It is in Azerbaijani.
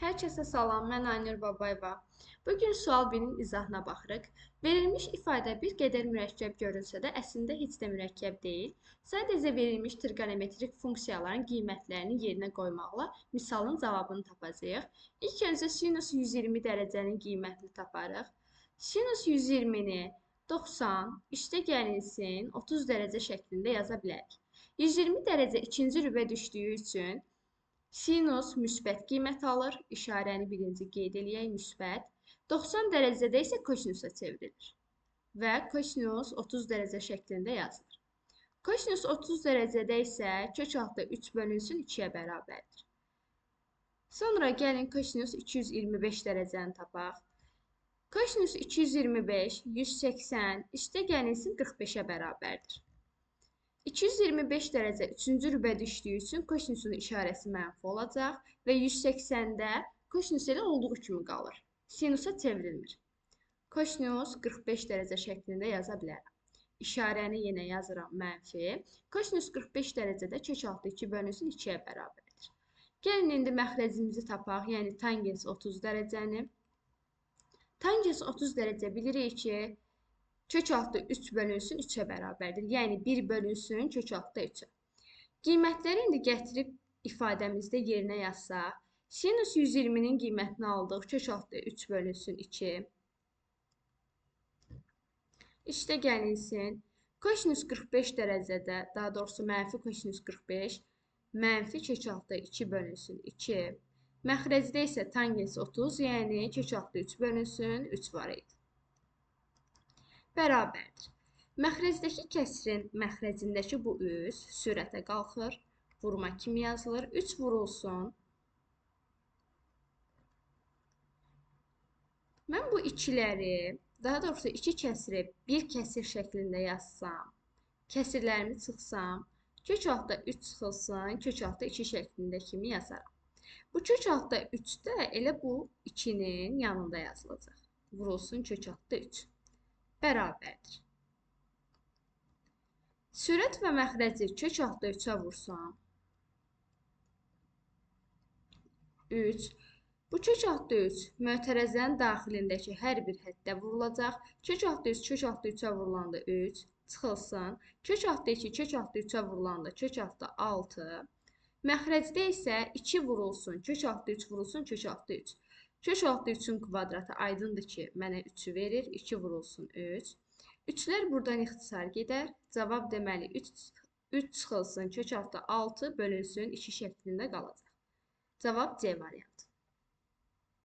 Hər kəsə salam, mən Aynur Babayeva. Bugün sual 1-in izahına baxırıq. Verilmiş ifadə bir qədər mürəkkəb görünsə də, əslində heç də mürəkkəb deyil. Sadəcə verilmiş triqonometrik funksiyaların qiymətlərini yerinə qoymaqla misalın cavabını tapacağıq. İlk öncə sinus 120 dərəcənin qiymətini taparıq. Sinus 120-ni 90, üstə gəlinsin 30 dərəcə şəklində yaza bilərik. 120 dərəcə ikinci rübə düşdüyü üçün sinus müsbət qiymət alır. İşarəni birinci qeyd eləyək, müsbət. 90 dərəcədə isə kosinusa çevrilir və kosinus 30 dərəcə şəklində yazılır. Kosinus 30 dərəcədə isə kök altda 3 bölünsün 2-yə bərabərdir. Sonra gəlin kosinus 225 dərəcəni tapaq. Kosinus 225, 180, üstə gəlinsin 45-ə bərabərdir. 225 dərəcə 3-cü rübə düşdüyü üçün kosinusun işarəsi mənfi olacaq və 180-də kosinus elə olduğu kimi qalır. Sinusa çevrilmir. Kosinus 45 dərəcə şəklində yaza bilərəm. İşarəni yenə yazıram mənfi. Kosinus 45 dərəcədə kök altı 2 bölünsün 2-yə bərabərdir. Gəlin indi məxrəcimizi tapaq, yəni tangens 30 dərəcəni. Tangens 30 dərəcə bilirik ki, kök altı 3 bölünsün 3-ə bərabərdir. Yəni 1 bölünsün kök altı 3-ə. Qiymətləri indi gətirib ifadəmizdə yerinə yazsaq, sinus 120-nin qiymətini aldıq, kök altı 3 bölünsün 2. Üstə gəlinsin, kosinus 45 dərəcədə, daha doğrusu mənfi kosinus 45, mənfi kök altı 2 bölünsün 2. Məxrəcdə isə tangens 30, yəni kök altı 3 bölünsün 3 var idi. Bərabərdir. Məxrəcdəki kəsirin məxrəcindəki bu 3 sürətə qalxır, vurma kimi yazılır. 3 vurulsun. Mən bu ikiləri, daha doğrusu 2 kəsiri bir kəsir şəklində yazsam, kəsirlərimi çıxsam, kök altda 3 çıxılsın, kök altda 2 şəklində kimi yazaram. Bu kök altda 3 də elə bu 2-nin yanında yazılacaq. Vurulsun kök altda 3. Bərabərdir. Sürət və məxrəci kök altda 3-ə vursam, 3. Bu kök altda 3 mötərəzənin daxilindəki hər bir həddə vurulacaq. Kök altda 3 kök altda 3-ə vurulanda 3 çıxılsın. Kök altda 2 kök altda 3-ə vurulanda kök altda 6. Məxrəcdə isə 2 vurulsun, kök altda 3 vurulsun, kök altda 3. Kök altda 3-ün kvadratı aydındır ki, mənə 3-ü verir. 2 vurulsun 3. 3-lər buradan ixtisar gedər. Cavab deməli 3 çıxılsın, kök altda 6 bölünsün 2 şəklində qalacaq. Cavab C variantı.